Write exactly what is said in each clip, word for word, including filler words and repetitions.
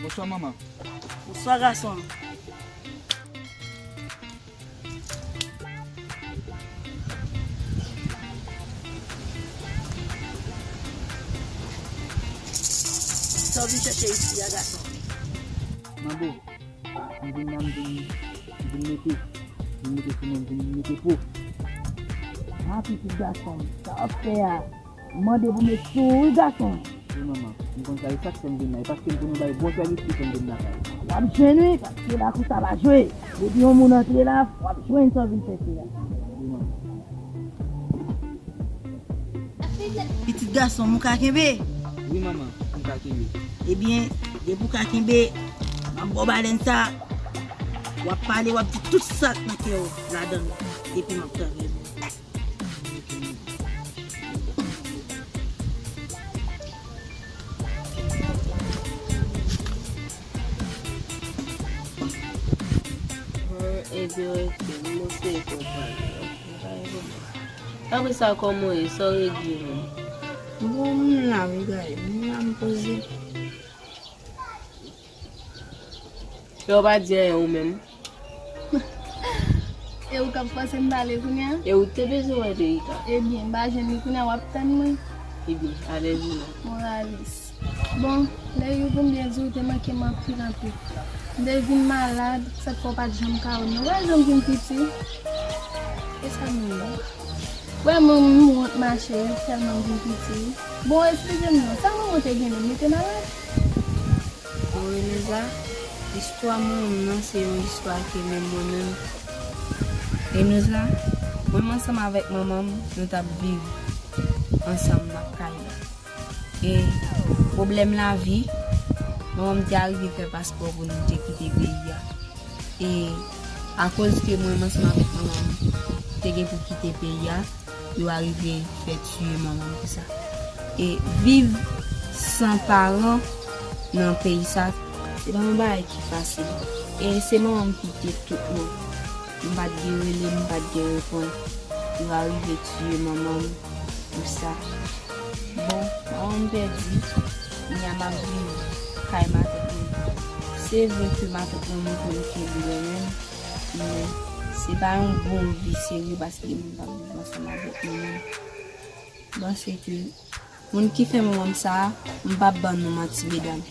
Bonswa, manman. Bonswa, gason m. Sa w vin chèche isi a, gason m? Manbo, m vin la, m vin, m vin mete, m vin mete sou mwen, m vin mete po. A, pitit gason m, sa w ap fè a? M mande pou m eksplike w, wi, gason. Wi, manman. M konn sa, e sa k fè m vin la. E paske m konn yon bagay bò twèl isi fè m vin lakay. W ap jwenn, wi, paske lakou sa pa jwe. Depi yon moun antre la, w ap jwenn sa w vin chèche a. Wi, manman. Pitit gason m, ou ka kenbe? Wi, manman, m ka kenbe. Ebyen, depi w ka kenbe, m ap ba w balèn sa. W ap pale, w ap di tout sa k nan kè w ladan l. Epi m ap travay pou ou. Mwen ede w ekri, m eseye konprann. Apre sa, kòman w ye? Sa w regle menm? Bon, m la, wi, gade, m la, m poze. Yo pa di anyen ou menm. E ou k ap fòse m pale kounye a? E ou te bezwen wè Deika? Ebyen, m pa jwenn li kounye a, w ap tann mwen. Ebyen, alèz ou non. Moralis. Bon, Leyou, pou m byen di w, te manke m anpil, anpil. M te vin malad, sa k fè w pa t janm ka wè m nan. Wè jan m vin piti. E sa m ye? Wè mwen, m wont mache, tèlman m vin piti. Bon, eksplike m non, sa manman w te gen menm, li te malad? Bon, Renouza, istwa manman m nan se yon istwa ke menm mwen menm. Renouza, mwen menm ansanm avèk manman m, nou t ap viv ansanm nan kay la. E pwoblèm lavi, manman m te arive fè paspò pou nou te kite peyi a. E akoz ke mwen menm ansanm avèk manman m te gen pou kite peyi a, yo arive fè tiye manman m pou sa. E viv san paran nan peyi sa, se pa yon bagay ki fasil. E se manman m ki te tout mwen. M pa t gen rele, m pa t gen reprann. Yo arive tiye manman m pou sa. Bon, manman m pèdi, kounye a m ap viv kay matant mwen. Se vre ke matant mwen montre m ke li renmen m, men se pa yon bon vi serye paske moun p ap viv ansanm avèk nou menm. M panse ke moun ki fè manman m sa a, m p ap ban nou manti, medam.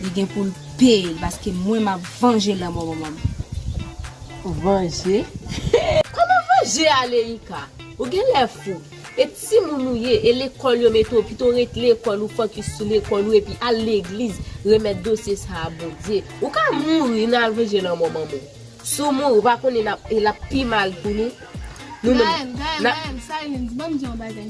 Li gen pou l peye l, paske mwen m ap vanje lanmò manman m. Vanje? Kòman vanje, Aleika? Ou genlè fou. E timoun ou ye, e lekòl yo mete w, pito ret lekòl ou, fokis sou lekòl ou, epi al legliz, remèt dosye sa a Bondye. Ou ka mouri, n al vanje lanmò manman w. Si w mouri, ou pa konnen n ap, e l ap pi mal pou nou. Nou menm, Gaël, Gaël, n ap Gaël, Saylin, ban m di yon bagay.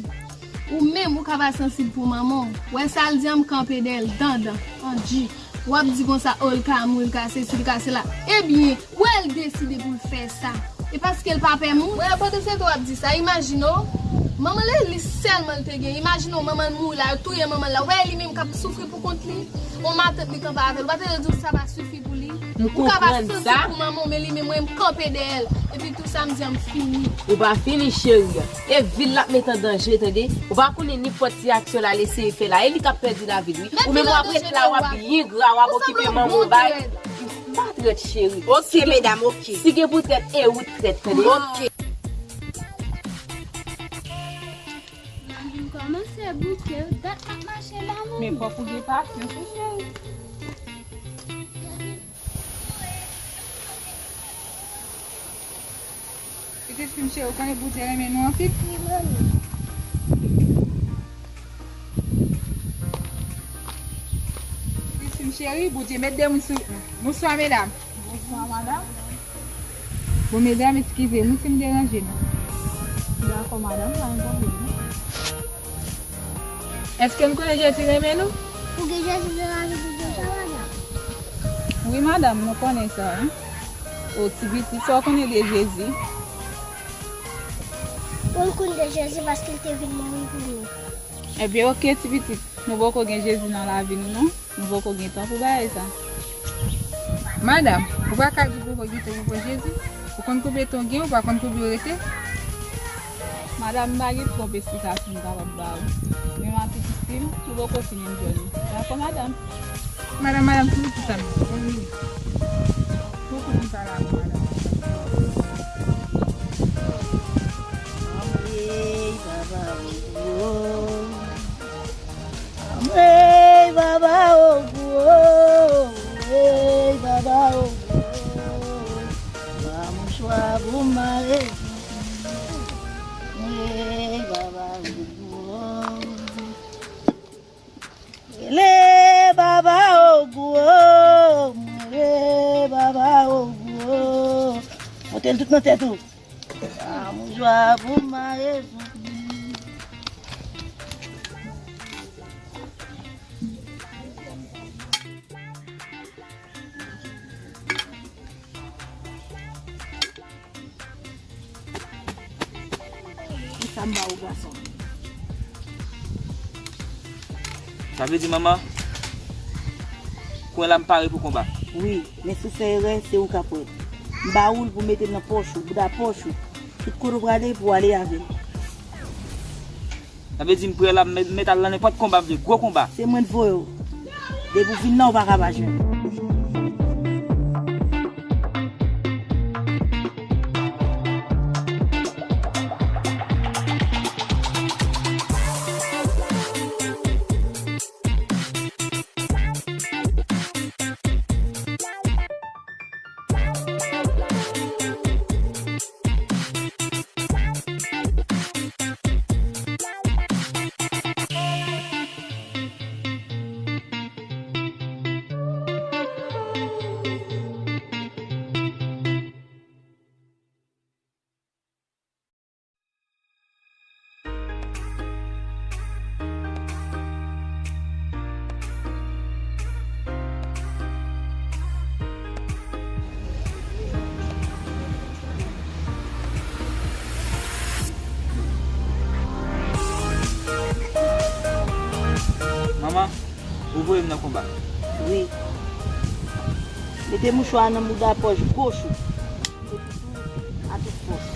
Ou menm, ou ka pa sansib pou manman w. Wè sa l di an, m kanpe dèyè l, dandan, an di. W ap di konsa, o, l ka mouri, l ka sesi, l ka sela. Ebyen, wè l deside pou l fè sa. E paske l pa pè mouri. Wè, pandan se tan w ap di sa, imajine w, manman l, li sèlman l te gen. Imajine w, manman l mouri la, yo touye manman l la. Wè, li menm k ap soufri pou kont li. On matant li kanpe avè l. Ou pa tande l di w sa pa sifi pou li? Ou ka pa santi pou manman w, men li menm, mwen, m kanpe dèyè l. Epi tou sa, m di an, m fini. Ou pa fini, cheri. E vi l l ap met an danje, tande. Ou pa konnen nenpòt ti aksyon l al eseye fè la. E li k ap pèdi lavi l, wi. Ou menm w ap ret la, w ap byen gra, w ap okipe manman w bay. M pa trèt, cheri. Ok, medam, ok. Si gen pou trèt, e ou trèt, tande. Ok. Nan vin kòmanse bouke, dat m ap mache la, men. Men fòk ou gen pasyans, wi, cheri. Pitit fi m cheri, ou konnen Bondye renmen nou anpil? Wi, manmi. Pitit fi m cheri, Bondye met de moun sou wout nou. Bonswa, medam. Bonswa, madanm. Bon, medam, eskize m wi si m deranje nou. Dakò, madanm, pa gen pwoblèm non. Èske n konnen Jezi renmen nou? Ou gen Jezi nan lavi w deja, madanm? Wi, madanm, nou konnen sa, wi. O, ti pitit, sa w konnen de Jezi? Mwen konn de Jezi paske l te vin mouri pou nou. Ebyen, oke, ti pitit, nou poko gen Jezi nan lavi nou, non. Nou poko gen tan pou bagay sa. Madanm, ou pa ka di poko gen tan pou pran Jezi. Ou konn konbyen tan w gen, ou pa konn konbyen w rete? Madanm, m pa gen twòp esplikasyon m kapab ba ou. Men m ak pitit fi m, nou poko fin enjoy nou. Dakò, madanm? Madanm, madanm, fini ti sa m. Fini. Poko fin pale avè w, madanm. Anmwey, papa, oh, oh. Anmwey, papa, oh, oh, oh. Anmwey, papa, oh, oh, oh. Ba mouchwa pou m mare. Anmwey, papa, oh, oh, oh. Rele papa Ogou, rele papa Ogou. Pote l tout nan tèt ou. Ba mouchwa pou mare sou pye. Kisa m ba ou, gason? Sa vle di, manman, kounye a la m pare pou konba. Wi, men si w fè erè, se ou k ap wè. M ba ou l pou mete l nan pòch ou, bouda pòch ou. Tout kote w prale, pou w ale avè l. Sa vle di m prè la, m met, met al nan nenpòt konba m vle, gwo konba. Se mwen t voye w. Depi w vin la, ou pa ka pa jwenn. Manman, ou voye m nan konba. Wi. Mete mouchwa a nan mouda pòch goch ou. A tout fòs.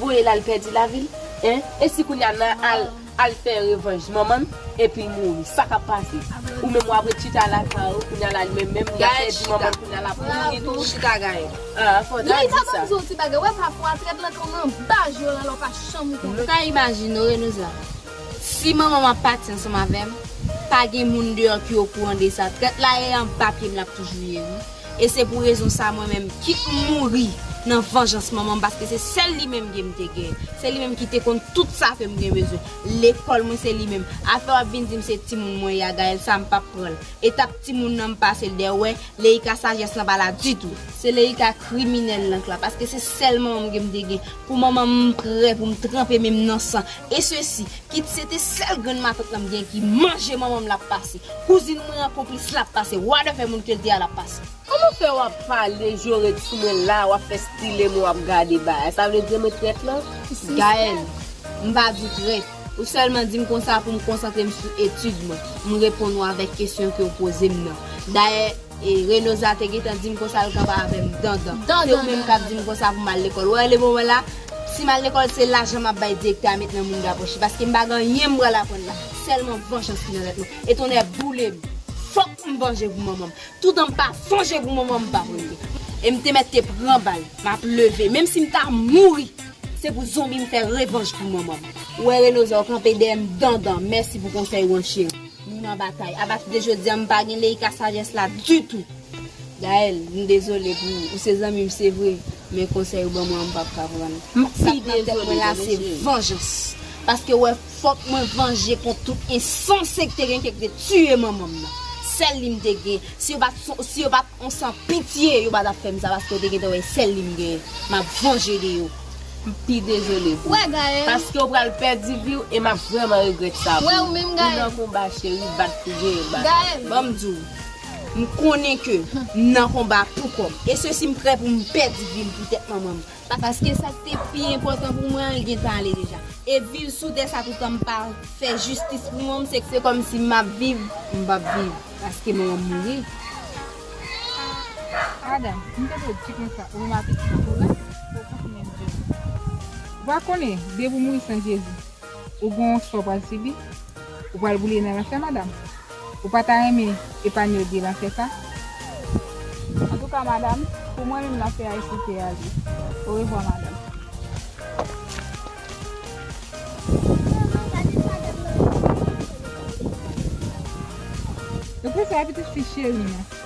Voye l al pèdi lavi l, en? E si kounye a nan al, al fè revanj manman m, epi l mouri, sa k ap pase? Ou menm w ap ret chita lakay ou, kounye a la li menm, menm l ap pèdi manman l, kounye a l ap mouri tou. Chita Gaëlle. Ah, fò w ta di sa. Leïka, ban m di w yon ti bagay, wè pafwa trèt lan konn anba je w la, lè w pa chanm konn. Ou ka imajine w, Renosa. Si manman m ap pati ansanm avè m, pa gen moun deyò ki okouran de sa. Trèt la e anba pye m l ap toujou ye, wi. E se pou rezon sa mwen menm, kit m mouri nan vanjans manman m, paske se sèl li menm ke m te gen. Se li menm ki te konn tout sa ke m gen bezwen. Lekòl mwen se li menm. Afè w ap vin di m se timoun mwen ye a, Gaëlle, sa m p ap pran l. Etap timoun nan m pase l dèyè, w wè, Leïka sajès lan pa la ditou. Se Leïka kriminèl lan k la, paske se sèl manman m ke m te gen. Pou manman m, m prè pou m tranpe men m nan san. E sesi, kit se te sèl grann matant lan m gen ki manje manman m l ap pase. Kouzin mwen an konplis l ap pase. Whatever moun ke l te a l ap pase. Kòman fè w ap pale, je w ret sou mwen la, w ap fè stile mwen, w ap gade bagay? Sa vle di mwen trèt lan? Gaëlle, m pa di w trèt. Ou sèlman di m konsa pou m konsantre m sou etid mwen. M reponn ou avèk kesyon ke w poze m nan. Dayè, e, Renosa te gentan di m konsa l kanpe avè m dandan. Se ou menm k ap di m konsa pou m al lekòl. Ou wè le moman la, si m al lekòl, se lajan m ap bay direktè a met nan mouda pòch li. Paske m pa gen anyen m pral aprann la. Sèlman vanjans ki nan tèt mwen. E tonnè boule m. Fòk m vanje pou manman m. Toutan m pa vanje pou manman m, m p ap rete. E m te mèt te pran bal. M ap leve. Menm si m ta mouri, se pou zonbi m fè revanj pou manman m. Ou wè Renosa, w kanpe dèyè m dandan. Mèsi pou konsèy ou an, cheri. Nou nan batay. Apati de jodi a, m pa gen Leïka sajès la ditou. Gaëlle, m dezole pou ou. Ou se zanmi m, se vre, men konsèy ou ban mwen an, m p ap ka pran l. Sa k nan tèt mwen la, se vanjans. Paske w wè, fòk mwen vanje kont tout ensanse k te gen, ki te tiye manman m nan. Sèl li m te gen. Si yo pa t, si yo pa t on san pitye, yo pa t ap fè m sa, paske yo te gentan wè sèl li m genyen. M ap vanje de yo. M pi dezole pou ou. Wè, Gaëlle. Paske w pral pèdi vi w e m ap vrèman regrèt sa pou ou. Wè, ou menm, Gaëlle. Ou nan konba, cheri, bat pou genyen batay. Gaëlle. Ban m di w, m konnen ke m nan konba pou kò m. E se si m prè pou m pèdi vi m poutèt manman m. Paske sa k te pi enpòtan pou mwen an, li gentan ale deja. E viv sou tè sa toutan m pa fè jistis pou mwen, se, se kòmsi m ap viv, m p ap viv. Paske manman m mouri. Adam, m te dwe di konsa, ou menm apitit ou la, ou konfime m di. Ou pa konnen, depi w mouri san Jezi, ou gen yon sò w pral sibi, ou pral boule nan lanfè, madanm. Ou pa ta renmen epanye w de lanfè sa? Antouka, madanm, pou mwen menm, lanfè a isi te ale. Orevwa, madanm. Yo prese a pitit fi cheri m nan.